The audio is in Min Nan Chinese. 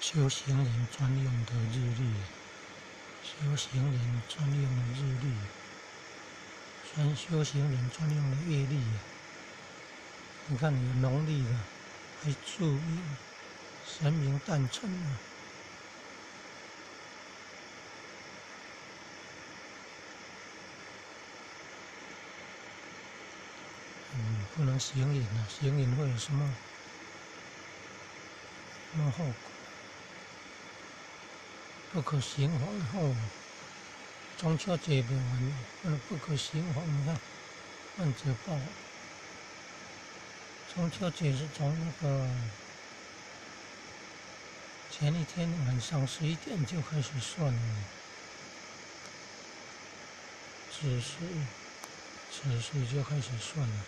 修行人專用的日曆，修行人專用的日曆，專修行人專用的月曆。你看，有農曆的，還注明神明誕辰啊。不能行淫啊！行淫會有什麼什麼後果？不可行房哦。中秋節未完，不能不可行房。你看，萬劫報。中秋節是從那個前一天晚上11點就開始算了，子時，子時就開始算了。